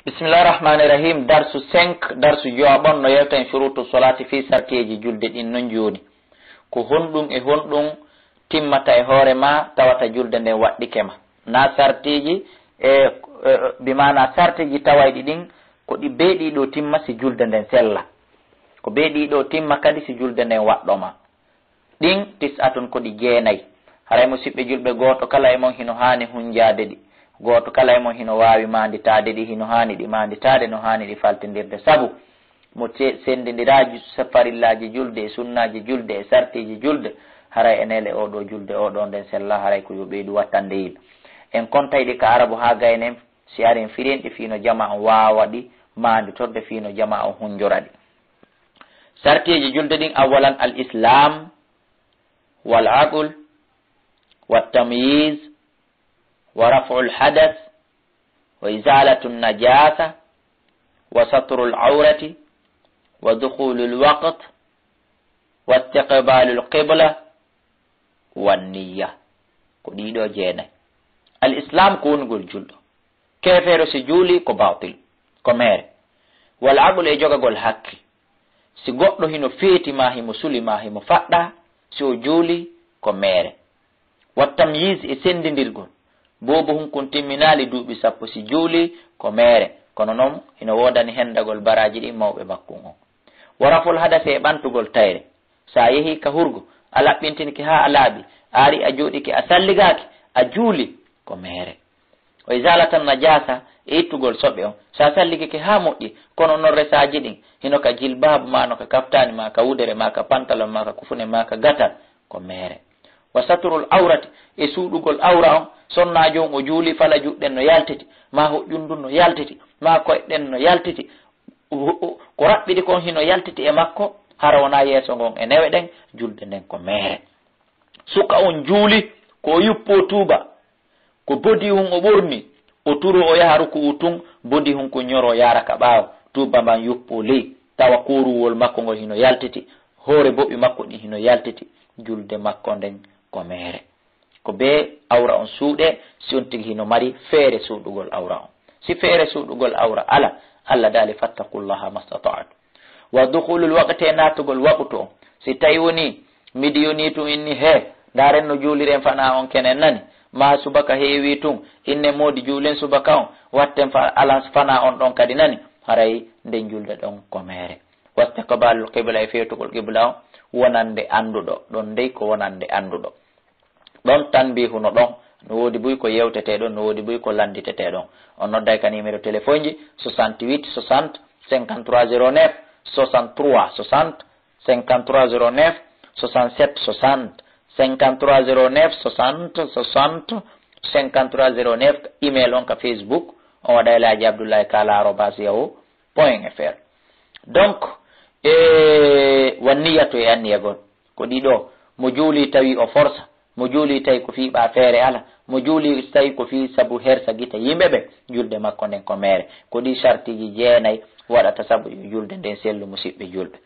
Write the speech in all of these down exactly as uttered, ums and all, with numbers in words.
Bismillahi rahmani rahim. Darsu cinq, darsu jowaɓon no yewta en shurutu solati fi sartiyeji julde ɗin non joni. Ko honɗum e honɗum timmata e hoore ma tawata julde nden waɗɗike ma. Na sartiji e, e, bi maana sartiji tawayɗi ɗin ko ɗi beeɗiɗo timma si julde nden sella. Ko beeɗiɗo timma kadi si julde nden waɗɗo ma. Ɗin tis'atun ko ɗi jeenay. Haray musiɓɓe julɓe gooto kala e mon hino haani hunjaade ɗi. Gooto kala e mon hino waawi maanditaade ɗi, hino haani ɗi maanditaade, no haani ɗi faltindirde. Sabu mo ce-, senndindiraa ju-, sa-, farillaaji julde e sunnaaji julde e sartiiji julde, haray e neele oo ɗoo julde oo ɗoo nden sella, haray ko yo ɓeydu wattande yimɓe. En kontay ɗi ka Arabu haa gaynen, si arin firin ɗi fii no jamaa on waawa ɗi maanditorde, fii no jamaa on hunjora ɗi. Sartiiji julde ɗin, awalan al islam, wal aql, wat tamyiz, wa raf'ul hadas, wa izalatu najasa, wa satrul awrati, wa dukhulul waqt, wa istiqbalul qibla, wan niyya. Ko ɗiɗo jeenay. Al islam ko wonugol julɗo. Keefeero si juuli ko baatil, ko meere. Wal aqlu e jogagol hakkil. Si goɗɗo hino feeti ma himo suli ma himo faɗɗa, si o juuli ko meere. Wa tamyiz e senndindirgol. Boobo hunkun timminaali duuɓi sappo si juuli ko meere. Kono non hino woodani hendagol baraaji ɗin mawɓe makkun on. Wa raf'ul hadasi e ɓantugol tayre. Sa yehi ka hurgo, a laɓɓintinike haa a laaɓi, a ari a jooɗike a salligaaki, a juuli, ko meere. O izalatan najasa e ittugol soɓe on. Sa salligike haa moƴƴi, kono non resaaji ɗin, hino ka jilbaabu ma, no ka kaftaani ma, ka wudere ma, ka pantalon ma, ka kufune ma, ka gatal, ko meere. Wa saturul awrati e suuɗugol awra on, sonnaajo on o juuli fala juuɗɗen no yaltiti, ma hoƴƴun ndun no yaltiti, ma koyɗen no yaltiti, ko raɓɓiɗi kon hino yaltiti e makko, hara wonaa yeeso ngon e newe ɗen, julde nden ko meere. Suka on juuli, ko o yuppoo tuuba, ko bodi hun o ɓorni, o turo o yaha ruku'u tun, bodi hun ko ñoro yaara ka ɓaawo, tuuba man yuppoo ley, tawa kooruwol makko ngol hino yaltiti, hoore boɓi makko ɗin hino yaltiti, julde makko nden ko meere. Ko bee awra on suuɗe, si on tigi hino mari feere suuɗugol awra on. Si feere suuɗugol awra ala, Allah daali, "Fattaqullaha mastata'tu." Wa dukhulul waqti, e naatugol waqtu on. Si tawi woni midi yoni tun inni, he, ndaaren no juuliren fana on kenen nani. Ma subaka heewi tun, inne moodi juulen subaka on, watten fa-, alan fana on ɗon kadi nani. Haray nden julde ɗon ko meere. Wastiqbalul qibla, e feetugol qibla on, wonande annduɗo. Ɗon dey ko wonande annduɗo. Ɗon tanbihu no ɗon, no woodi buy ko yewtetee ɗon, no woodi buy ko lannditete ɗon. On nodday ka numéro téléphone ji, soixante-huit soixante cinquante-trois zéro neuf, soixante-trois soixante cinquante-trois zéro neuf, soixante-sept soixante cinquante-trois zéro neuf, soixante soixante cinquante-trois zéro neuf, email on ka Facebook, on waɗa e Alhaji Abdoulaye Kala arobase yahoo point F R. Donc, e, wan niyatu e anniyagol. Ko ɗiɗo, mo juuli tawi o forsa, mo juuli tawi ko fii ɓaa feere ala, mo juuli tawi ko fii sabu hersa gita yimɓe ɓe, julde makko nden ko meere. Ko ɗi sartiji jeenay waɗata sabu yo julde nden sellu, musiɓɓe julɓe.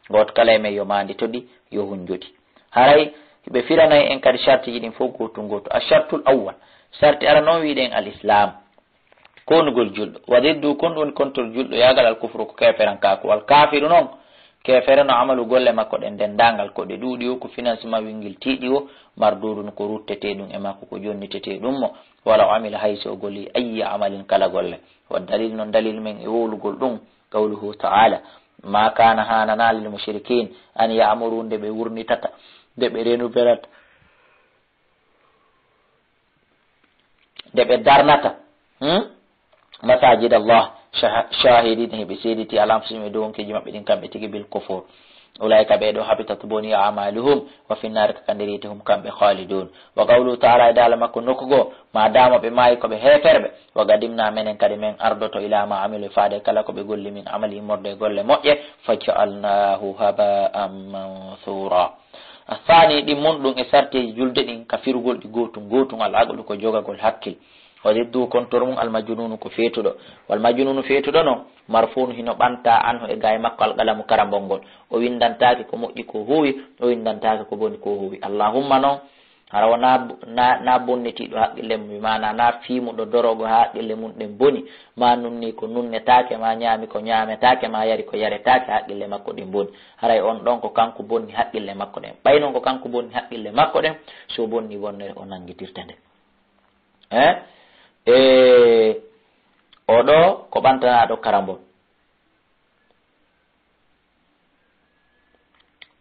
Gooto kala e men yo maandito ɗi, yo hunju ɗi. Haray ɓe firanay en kadi sartiji ɗin fof gootu gootu. Ashartul awwal, sarti arano on wiɗen al islam. Konugol julɗo. Wa diddu, kon ɗum woni kontor julɗo, yaagal al kufru ko keeferankaaku. Wal kaafiru non, keefere no amalu golle makko ɗen denndaangal ko ɗe ɗuuɗi o, ko financement wingil tiiɗi o, mardudun ko ruttetee ɗum e makko, ko jonnitetee ɗum mo. Wala o amila hay so o goli ayya amalin kala golle. Wa dalil non dalil men e wowlugol ɗum, qawluhu ta'ala, ma kana hanana lil mushrikin an ya'muru, nde ɓe wurnitata, nde ɓe renuberata. Nde ɓe darnata, hmm? Masajid Allah, shaha-, shahidin, heɓe seediti ala anfusihim e dow wonkeeji maɓɓe ɗin kamɓe tigi bil kufur. Ulaika ɓee ɗo habitat boni amaluhum wa fi nnaari ka nder yiite hum kamɓe khalidun. Wa qawluhu ta'ala e daala makko nokku goo, ma dama ɓe maayi ko ɓe heeferɓe. Wa qadimna menen kadi men ardoto ila ma amilu faade kala ko ɓe golli min amali immorde e golle moƴƴe. Fa ja'alnahu haba'an mansura. A faani ɗin mun ɗum e sarteeji julde ɗin ka firugol ɗi gootun gootun, al aqlu ko jogagol hakkil. Wa diddu kontor mum al majnunu ko feetuɗo. Wal majnunu feetuɗo non, marfuun hino ɓanta anhu e gaay makko al qalamu karambol ngol. O windantaake ko moƴƴi ko huwi, o windantaake ko boni ko huwi. Allahumma non, Hara wonaa bu-, na, na bonnitiiɗo haqqille mum, bi maana na fiimuɗo dorogo haa haqqille mum ɗen boni, ma nunni ko nunnetaake, ma ñaami ko ñaametaake, ma yari ko yaretaake, haqqille makko ɗen boni. Haray on ɗon ko kanko bonni haqqille makko ɗen. Ɓay non ko kanko bonni haqqille makko ɗen, so bonni bonnere o nanngitirta nde. Eh? E o ɗo ko ɓantanaaɗo karambol.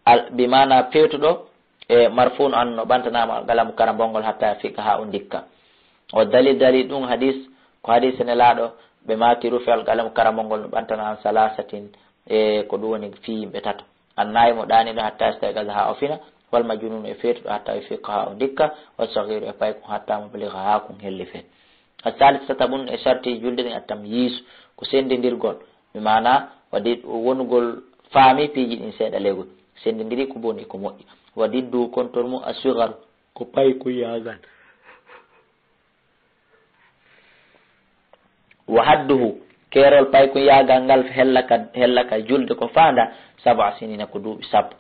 Al, bi maana feetuɗo, e marfuun an no ɓantanaama alqalamu karambol ngol hatta fiqa haa o ndikka. O dalil, dalil ɗum hadis, ko hadis nelaaɗo ɓe maaki rufi alqalamu karambol ngol no ɓantana an salasatin, e ko ɗum woni fii yimɓe tato. An naayi mo ɗaaniɗo hatta yastayqaza haa o fina, wal majnun e feetuɗo hatta yufiqa haa o ndikka, wal saghiru e paykun hatta mubliga haa kun hellife. A salis tata ɗum e sarti julde ɗin at tamyiz, ko sendindirgol. Mi maana, waɗi wonugol faami piiji ɗin seeɗa leygu. Sendindiri ko boni ko moƴƴi. Waɗi du kontor mum a sugar ko paykuyagal. Wa hadduhu, keerol paykuyagal ngal hellaka, hellaka julde ko faanda, saba sinina ko duuɓi sappo.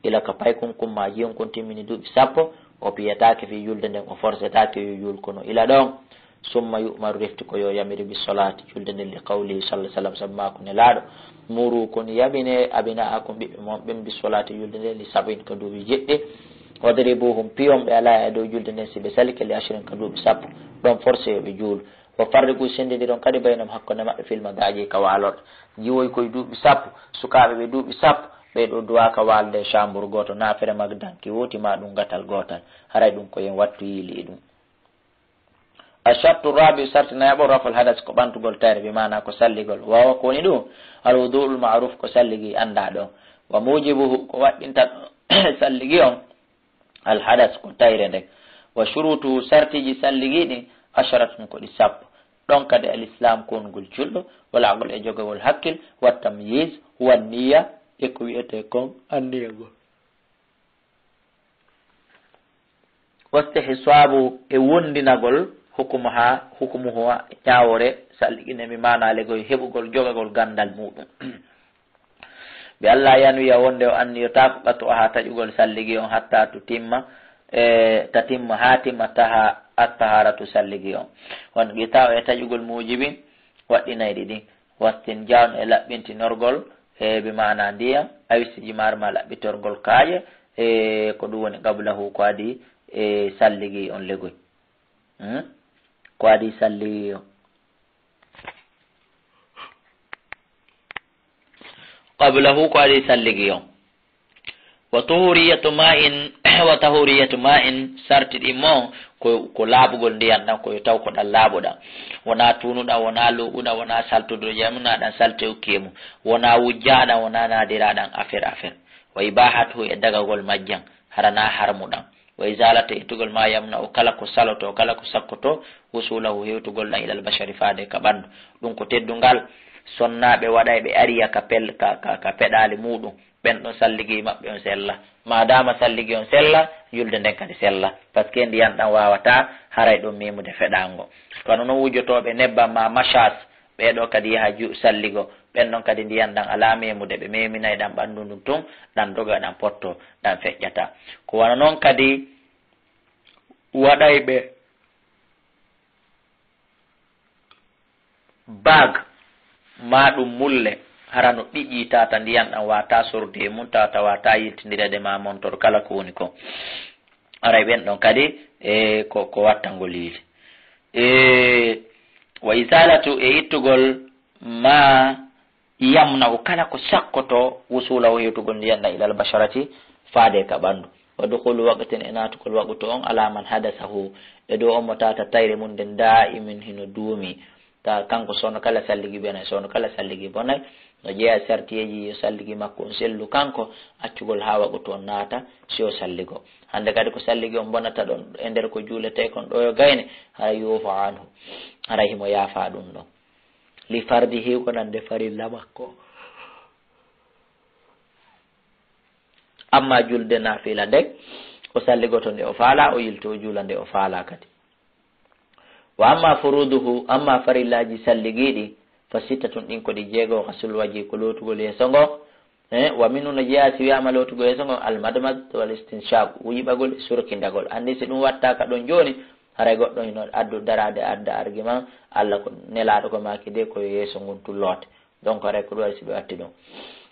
Ila ka paykun kun ma jiyon kun timmini duuɓi sappo, o piyataake fii julde nden, o forsetaake yo juul kono ila ɗon. Summa yu'maru, refti ko yo yamiri bi solaati julde nden, li qawlihi sallallahu alaihi wasallam, sabu maako nelaaɗo, muru kon yamine abina'akum ɓiɓɓe mon ɓen bi solaati julde nden, li sab'in ka duuɓi jeɗɗi. Wadribuhum, piyon ɓe alaa e dow julde nden si ɓe salike, li ashrin ka duuɓi sappo. Ɗon forse yo ɓe juulu. Wa farriqu, sendindiron kadi baynahum, hakkunde maɓɓe, fil madaaji ka waalorɗe. Jiwoy koye duuɓi sappo, sukaaɓe ɓe duuɓi sappo, ɓe ɗo duwaa ka waalde e chambre gooto, na fere mag danki wooti ma ɗum gatal gootal. Haray ɗum ko yen wattu yiili e ɗum. A shartu rabi, sarti nayaɓo, raful hadas, ko ɓantugol tayre, bi maana ko salligol. Wawa ko woni ɗum? Al wudu'ul ma'ruf, ko salligi anndaa ɗon. Wa mujibuhu, ko waɗɗinta salligi on. Al hadas ko tayre nden. Wa shurutuhu, sartiji salligi ɗin, asharatun, ko ɗi sappo. Ɗon kadi al islam, ko wongol julɗo, wal aql, e jogagol hakkil, wa tamyiz, wa niyya, e ko wi'ete kon anniya gol. Wastihsabu, e wondinagol, hukumuha, hukumuha, ñaawore salligi nden, mi maana legoy heɓugol, jogagol gandal muɗum. Bi Allah yanwiya, wonde o anniyotaako, qat'uha, taƴugol salligi on, hatta to timma, e, ta timma, haa timma taha, at-taharatu, salligi on. Won qita'u e taƴugol mujibin, waɗɗinayɗi ɗin. Wastinja'un, e laɓɓintinorgol, e, bi maana ndiyam, aw istijmar, ma laɓɓitorgol kaaƴe, e, ko ɗum woni qablahu, ko adi, e, salligi on legoy. Hmm? Ko adi salligi on. Qablahu, ko adi salligi on. Wa tuhuriyatu ma'in, wa tahuriyatu ma'in, sarti ɗin mo, ko, ko laaɓugol ndiyan ɗan, ko yo taw ko ɗan laaɓuɗan. Wonaa tuunuɗan, wonaa luuɓuɗan, wonaa saltuɗo jam, na ɗan salte ukkiyee mum. Wonaa wujjaaɗan, wonaa naadiraɗan, affaire, affaire. Wa ibahatuhu, e dagagol majjan, hara na harmuɗan. Wa izalata, ittugol, ma yamna'u, kala ko saloto, kala ko sakkoto, wusulahu, hewtugol ɗan, ilal bashari, faade ka ɓandu. Ɗum ko teddungal. Sonnaaɓe waɗay ɓe ariya ka pel-, ka, ka, ka peɗaali muɗum. Ɓen ɗon salligi maɓɓe on sella. Maadaama salligi on sella, julde nden kadi sella. Parce que ndiyan ɗan waawataa haray ɗon memude feɗaango. Kono non wujjotooɓe nebbam ma machas, ɓee ɗoo kadi yaha ju-, salligo. Ɓen ɗon kadi ndiyan ɗan alaa memude, ɓe meminay ɗan ɓandu ndun tun, ɗan doga, ɗan potto, ɗan feƴƴata. Ko wano non kadi waɗay ɓe bag, ma ɗum mulle, hara no ɗiƴƴi, tata ndiyan ɗan wata sorde e mum, tata wata yiltindirede ma montor, kala ko woni kon. Aray ɓen ɗon kadi, e, ko, ko wattangol yiite. E, wa izalatu, e ittugol ma yamna'u, kala ko sakkoto, wusulahu, hewtugol ndiyan ɗan, ilal basharati, faade ka ɓandu. Wa dukhulu waqtin, e naatugol waqtu on, ala man hadasahu, e dow on mo tata tayre mum nden daimin hino duumi. Ta kanko soono kala salligi bonay, soono kala salligi bonay, no jeeya sartiyeeji yo salligi makko on sellu kanko, accugol haa waqtu on naata, si o salligo. Hande kadi ko salligi on bonata ɗon, e nder ko juuletee kon ɗo yo gayne, hara yufa anhu, hara himo yaafa ɗum ɗon. Li fardihi, ko nande farilla makko. Amma julde naafila nden, o salligoto nde o faala, o yilto o juula nde o faala kadi. Wa amma furuduhu, amma farillaaji salligiiɗi, fa sittatun, ɗin ko ɗi jeego, ghaslul wajhi, ko lootugol yeeso ngo, Eh, wa minhu no jeyaa si wiyaama lootugol yeeso ngon, al madmad wal istinshaq, wuyɓagol e surkindagol. Anndi si ɗum wattaaka ɗon jooni, haray goɗɗo hino addu daraade adda argument, Alla ko nelaaɗo ko maaki de ko yo yeeso ngun tun loote. Donc haray ko ɗum waɗi si ɓe watti ɗum.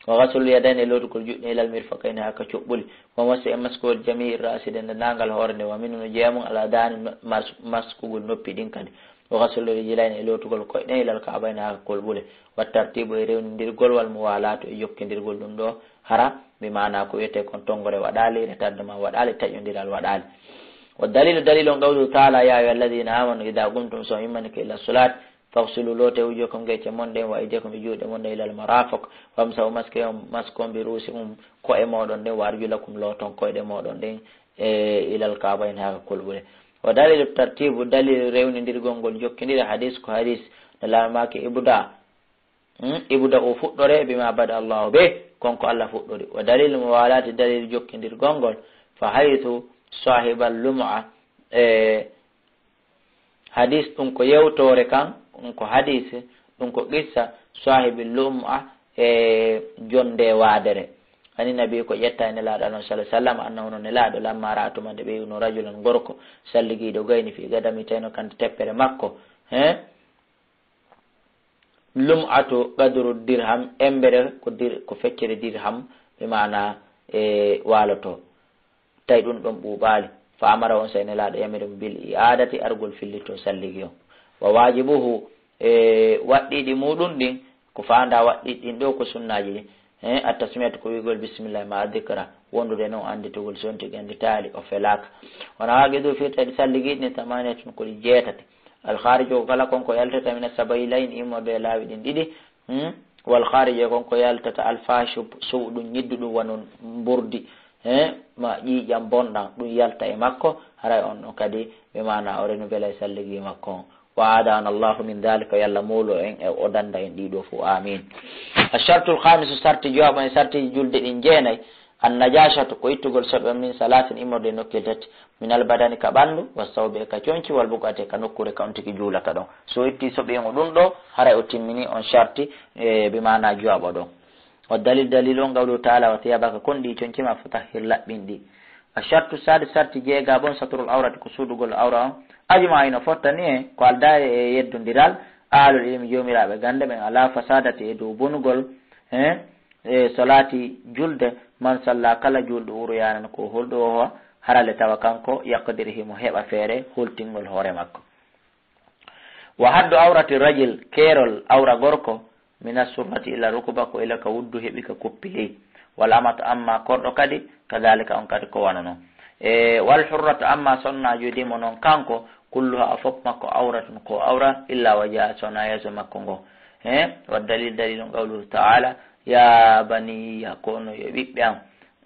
Wa ghaslul yadayni, e lootugol juuɗe ɗen, ilal mirfaqayni, haa ka coɓɓuli. Wa mashu e maskugol jamii ra'si, denndaangal hoore nden. Wa minhu no jeyaa mun al adhaani, mas-, maskugol noppi ɗin kadi. Wa ghaslul rijlayni, e lootugol koyɗe ɗen, ilal ka'bayni, haa ka kolɓule. Wa tartiibu, e rewnindirgol, wal muwalaatu, e jokkindirgol ɗum ɗoo, hara, bi maana ko wiyetee kon tonngore waɗaali, retardement waɗaali, taƴondiral waɗaali. Wa daliilu, daliilu on, qawluhu ta'ala, yaa ayyuhal ladhiina aamanu idhaa qumtum, so on immanike, ila solaati, faghsilu, loote wujuuhakum, geece mon ɗen, wa aydiyakum, e juuɗe mon ɗen, ilal maraafiq, wamsahu, maske on, maske on, bi ru'uusikum, ko'e mooɗon ɗen, wa arjulakum, looton koyɗe mooɗon ɗen, e ilal ka'bayni, haa ka kolɓule. Wa daliilu tartiibu, daliilu rewnindirgol ngol, jokkindira, hadiis ko hadiis, Nelaaɗo maaki, ibda, hmm, ibda o fuɗɗore, bima bada Allahu bih, kon ko Alla fuɗɗori. Wa daliilu muwalaati, daliilu jokkindirgol ngol, fa haythu saahibal lum'a, e hadiis ɗum ko yewtoore kan, ɗum ko hadiis, ɗum ko qissa, saahibil lum'a, e jonnde waadere. Ani nabi ko ƴetta e Nelaaɗo, alayhi salatu wassalam, annahu no Nelaaɗo, lamma ra'a, tuma nde ɓe yi'uno, rajulan, gorko, salligiiɗo gayni, fi gadami, tawi no kande teppere makko, he? Lum'atu qadru dirham, embere ko dir-, ko feccere dirham, bi maana, e, waaloto. Tawi ɗum ɗon ɓuuɓaali. Fa amara, on saa'i Nelaaɗo yamiri mo, bil i'aadati, argol fillito salligi on. Wa waajibuhu, e, waɗɗiiɗi muuɗum ɗin, ko faandaa waɗɗiiɗi ɗin ɗoo ko sunnaaji ɗin. He, at-tasmiyatu ko wi'ugol bismillah ma'a dhikra, wondude non annditugol, si on tigi annditaali, o felaaka. Wa nawaaqidu, firteeɗi salligi ɗin, thamaniyatun, ko ɗi jeetati. Al-khaariju, ko kala kon ko yaltata, mina sabiilayni, immorde e laawi ɗin ɗiɗi. Hmm? Wal khaariju, e kon ko yaltata, al-fahishu, suuɗum, ñidduɗum, wano mburdi. He, ma ƴiiƴam bonɗam, ɗum yalta e makko, haray on ɗon kadi, bi maana o renouvela e salligi makko on. Wa aadaana Allahu min dhalika, yo Alla moolu en e o dannda en ɗii ɗoo fof. Aamiin. Ashartul khaamisu, sarti jowaɓo e sarti julde ɗin jeenay, an najashatu, ko ittugol soɓe on, min salaasin, immorde e nokkel tati, min al badani, ka ɓanndu, wa sawbi, e ka conci, wal buqati, e ka nokkuure ka on tigi juulata ɗon. So itti soɓe on ɗum ɗoo, haray o timmini on sarti, e, bi maana jowaɓo ɗon. Wa dalil, dalil on, qawluhu ta'ala, wa thiyabaka, kon ɗi conci maa, fatahhir, laɓɓin ɗi. Ashartu sadis, sarti jeegaɓo on, satrul awrati, ko suuɗugol awra on. Ajma'a, hino fottani en, ko aldaa e yeddondiral, ahlul ilmi, joomiraaɓe gannde ɓen, ala fasadati, e dow bonugol, he, e solaati, julde, man salla, kala juulɗo, uryanan, ko holɗo o, harale tawa kanko, yaqdir, himo heɓa feere holtingol hoore makko. Wa haddu awrati rajul, keerol awra gorko, mina surrati ila rukuba, ko ila ka wuddu heɓi ka koppi ley. Wal amatu, amma korɗo kadi, kadhalika, on kadi ko wano non. E, wal hurratu, amma sonnaajo dimo non kanko, kulluha, o fof makko, awratun, ko awra, illa wajaha, sona yeeso makko ngo. He, wa dalil, dalil on, qawluhu ta'ala, ya baniya, ko onon yo ɓiɓɓe am.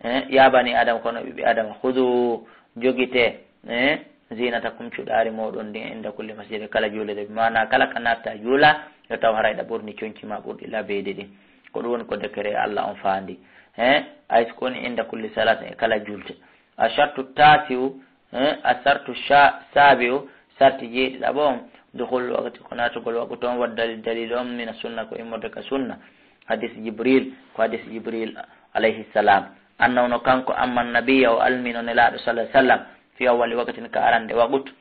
Eh, ya bani Adama, kono ɓiɓɓe Adama, khudu, jogite, eh, zinatakum, cuɗaari mooɗon ndin, inda kulli masjid, kala juulirde. Bi maana, kala ka natta juula, yo taw haray ɗa ɓorni conci ma ɓurɗi labeyde ɗin. Ko ɗum woni ko décret Allah on faandi. Eh, ay so ko woni inda kulli salatin, e kala julde. Ashartu tasi'u, eh, ashartu sha-, sabi'u, sarti jeeɗiɗaɓo on, dukhul waqti, ko naatugol waqtu on, wa dalil, dalil on, mina sunna, ko immorde ka sunna. Hadis Jibril, ko hadis Jibril alayhi salam. Annahu, no kanko, amma nabiyya, o almino Nelaaɗo sallallahu alayhi wasallam, fi awwali waqtin, ka arande waqtu.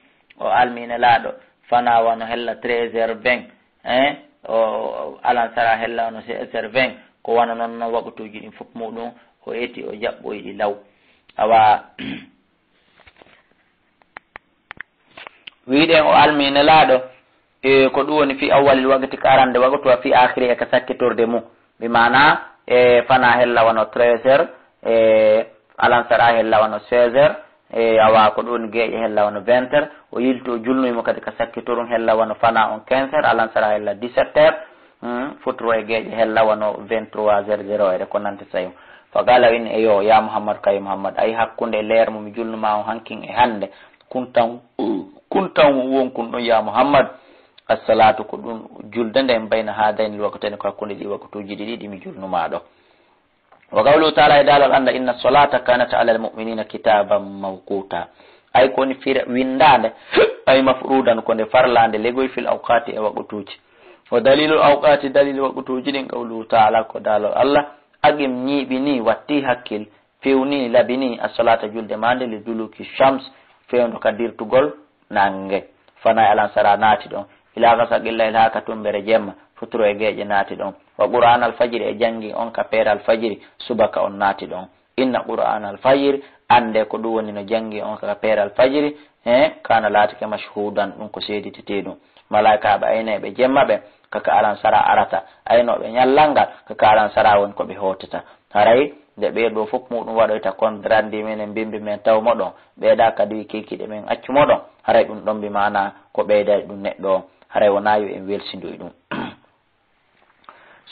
O almi Nelaaɗo, fana wano hella treize heures vingt, hein? O, o, alansara hella wano seize heures vingt. Ko wano non, non waqtuuji ɗin fof muɗum, o eti, o jaɓɓoyi ɗi law. Awa, wiɗen o almi Nelaaɗo, e, ko ɗum woni fi awwalil waqti, ka arande waqtu, wa fi akhiri, e ka sakkitorde mum. Bi maana, e, fana hella wano treize heures, e, alansara hella wano seize heures, e, awa ko ɗum woni geeƴe hella wano vingt heures. O yilti, o julnoyi mo kadi ka sakkitorum hella wano fana on quinze heures, alansara hella dix-sept heures. Hmm, futuro e geeƴe hella wano vingt-trois heures zéro heure, ko nante sayo. Fa qala, o inni, eyo, ya Muhammad, kayo Muhammad, ay hakkunde leer mo mi julnuma on hankin e hannde, kun tan, kun tan wonkun ɗon, ya Muhammad, as-salatu, ko ɗum julde nden, bayna hadayni l-waqtayni, ko hakkunde ɗi waqtuuji ɗiɗi ɗi mi julnuma ɗo. Wa qawluhu ta'ala, e daalol Allah, inna as-salata kanat ala al-mu'minina kitaban mawquta. Ay ko woni fira windaande, ay mafrudan, ko nde farlaande legoy, fil awqati, e waqtuuji. Wa dalilul awqati, dalil waqtuuji ɗin, qawluhu ta'ala, ko daalol Allah, aqim ñiiɓini, watti hakkil, fewni, labini, as-salata julde ma nde, li duluki shams, fewndo ka dirtugol nannge. Fana e alan sara naati ɗon. Ila gasaqil layl haa ka tumbere jemma, futuro e geeƴe naati ɗon. Wa qur'an al fajiri e janngi on ka peere al fajiri, subaka on naati ɗon. Inna qur'an al fajiri, annde ko ɗum woni no janngi on ka peere al fajiri, he, kana laatike mashhudan ɗum ko seeditete ɗum. Malaikaaɓe aynayɓe jemma ɓe, kaka alan sara arata, aynooɓe ñallal ngal, kaka alan sara woni ko ɓe hootata. Haray, nde ɓee ɗoo fof muɗum waɗoyta kon, randi men e mbimbi men taw moɗon, ɓeyda kadi kiikiiɗe men accu moɗon, haray ɗum ɗon bi maana ko ɓeyday ɗum neɗɗo on, haray wonaa yo en welsindoy ɗum.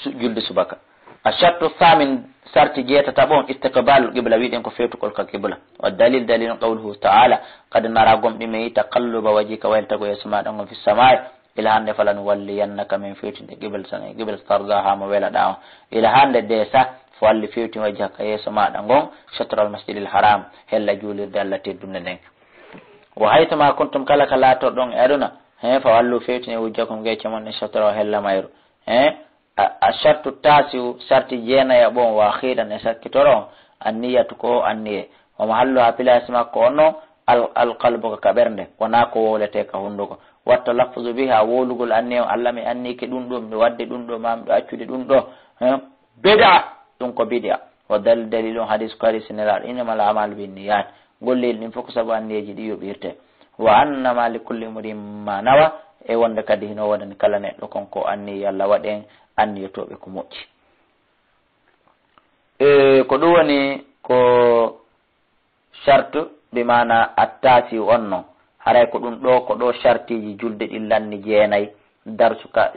Su-, julde subaka. Ashartu thamin, sarti jeetataɓo on, istiqbalul qibla, wiɗen ko fewtugol ka qibla. Wa dalil, dalil on qawluhu ta'ala, qad nara, gomɗi men yi, taqalluba wajhika, waylitago yeeso maɗa ngon, fi samai, ila hande, falanuwalliyannaka, min fewtinde qibla tan, qibla tardaha, mo welaɗa on. Ila hande de sa, fawalli, fewtin, wajhaka, yeeso maɗa ngon, shatral masjidil haram, hella juulirde Allah teddunde nden. Wa haythuma kuntum, kala ka laatorɗon e aduna, he, fawallu, fewtine, wujhakum, geece mon ɗen, shatrahu, hella mayru. He, a, a shartu tasiu, sarti jeenayaɓo on, wa akhiran, e sakkitoro on, anniyatu, ko anniye. Wa mahalluha, place makko on non, al, al qalbu, ka ɓernde, wonaa ko wowletee ka hunduko. Wa talaffuzu biha, wowlugol anniye on, Allah mi anniyike ɗum ɗo, mi wadde ɗum ɗo, ma miɗo accude ɗum ɗo. He, bid'a, ɗum ko bid'a. Wa dal-, dalil on hadis ko hadis Nelaaɗo, innamal a'malu binniyat. Golleeli ɗin fof ko sabu anniyeeji ɗi yoɓirte. Wa annama li kulli imri'in ma nawa, e wonde kadi hino wonani kala neɗɗo kon ko anniye Allah waɗen, anniyotooɓe ko moƴƴi. E, ko ɗum woni ko shartu, bi maana attasi on non. Haray ko ɗum ɗo, ko ɗo shartiji julde ɗin lanni jeenay, darsu ka